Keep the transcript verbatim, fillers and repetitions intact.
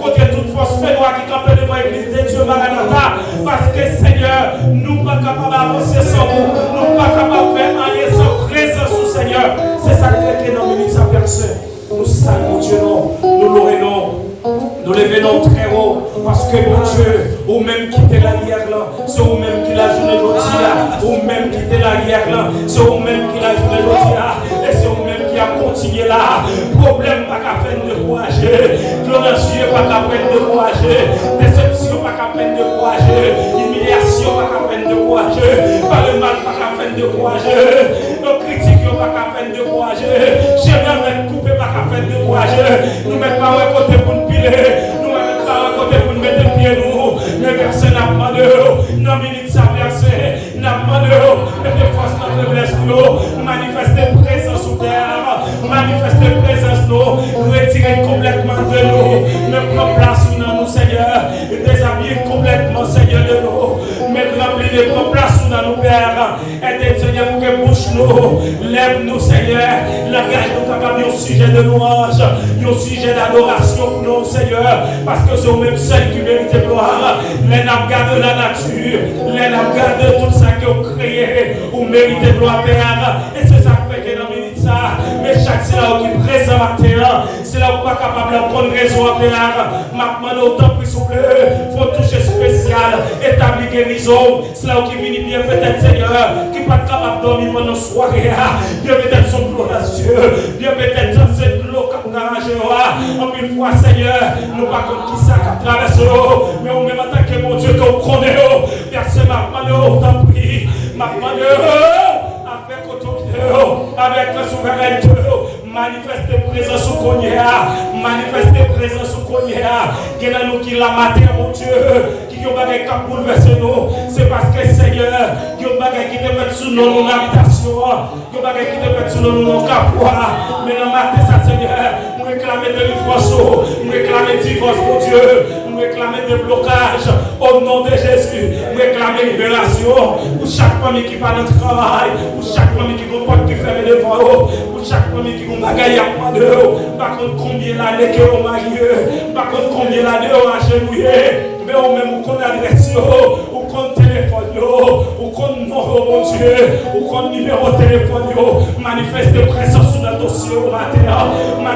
Kote tout fòs fènwa ki kanpe devan legliz de Dye Maranata. Paske, Senyè, nou pa kapab avanse san ou. Nou pa kapab fè anyen san prezans ou, Senyè. Se sa k fè ke nan minit sa, Pè Sen, nou salye Bondye non, nou lore non, nou leve non trè wo. Paske, Bondye, ou menm ki te la yè la, se ou menm ki la jounen jodi a. Ou menm ki te la yè la, se ou menm ki la jounen jodi a. E se ou menm ki ap kontinye la. Pwoblèm pa ka fè n dekouraje. Dlo nan je pa ka fè n dekouraje. Desepsyon pa ka fè n dekouraje. Imilyasyon pa ka fè n dekouraje. Pale mal pa ka fè n dekouraje. Yo kritik yo pa ka fè n dekouraje. Chemen mèt koupe pa ka fè n dekouraje. Nou mèt pa wè kote pou n pile. Nou mèt pa wè kote pou n mete pye nou. Men Pè Sen, n ap mande w nan minit sa, Pè Sen, n ap mande w mete fòs nan feblès nou yo. Manifeste prezans ou, Pè. Manifeste prezans nou. Retire konplètman de nou. Men pran plas ou nan nou, Senyè. Dezabiye konplètman, Senyè, de nou. Men ranpli de pran plas ou nan nou, Pè. Ede, Senyè, pou ke bouch nou, lèv nou, Senyè, langaj nou kapab yon sijè de lwanj, yon sijè dadorasyon pou non w, Senyè, paske se ou menm sèl ki merite glwa. Lè n ap gade lanati, lè n ap gade tout sa ke w kreye, ou merite glwa, Pè. E se sa k fè ke nan minit sa, men chak sila yo ki prezan maten an, sila yo ki pa kapab la konn rezon an, Pè, m ap mande w, tanpri, souple, fè yon touch espesyal, etabli gerizon. Sila yo ki vini byen petèt, Senyè, ki pa t kapab dòmi pandan sware a, byen petèt se dlo nan zye, byen petèt se dlo k ap nan raje yo a. Anpil fwa, Senyè, nou pa konn kisa k ap travèse yo, men ou menm antanke Bondye ke w konnen yo. Pè Sen, m ap mande w, tanpri, m ap mande w, avèk otorite yo, avèk souverènte yo, manifeste prezans ou kounye a, manifeste prezans ou kounye a. Gen nan nou ki la maten an, Bondye, ki gen yon bagay k ap boulvèse nou. Se paske, Senyè, gen yon bagay ki te fèt sou non nou nan abitasyon an. Gen yon bagay ki te fèt sou non nou nan kafou a. Men nan maten sa, Senyè, m reklame delivrans ou. M reklame divòs, Bondye. M reklame deblokaj. O non de Jezi, m reklame liberasyon. Pou chak fanmi ki pa nan travay, pou chak fanmi ki gon pòt ki fèmen devan yo, pou chak fanmi ki gon bagay y ap mande yo, m pa konn konbyen lane ke yo marye, m pa konn konbyen lane yo ajenouye, men ou menm ou konn adrès yo, ou konn telefòn yo, ou konn non yo, Bondye, ou konn nimewo telefòn yo. Manifeste prezans ou nan dosye yo maten an. Manifeste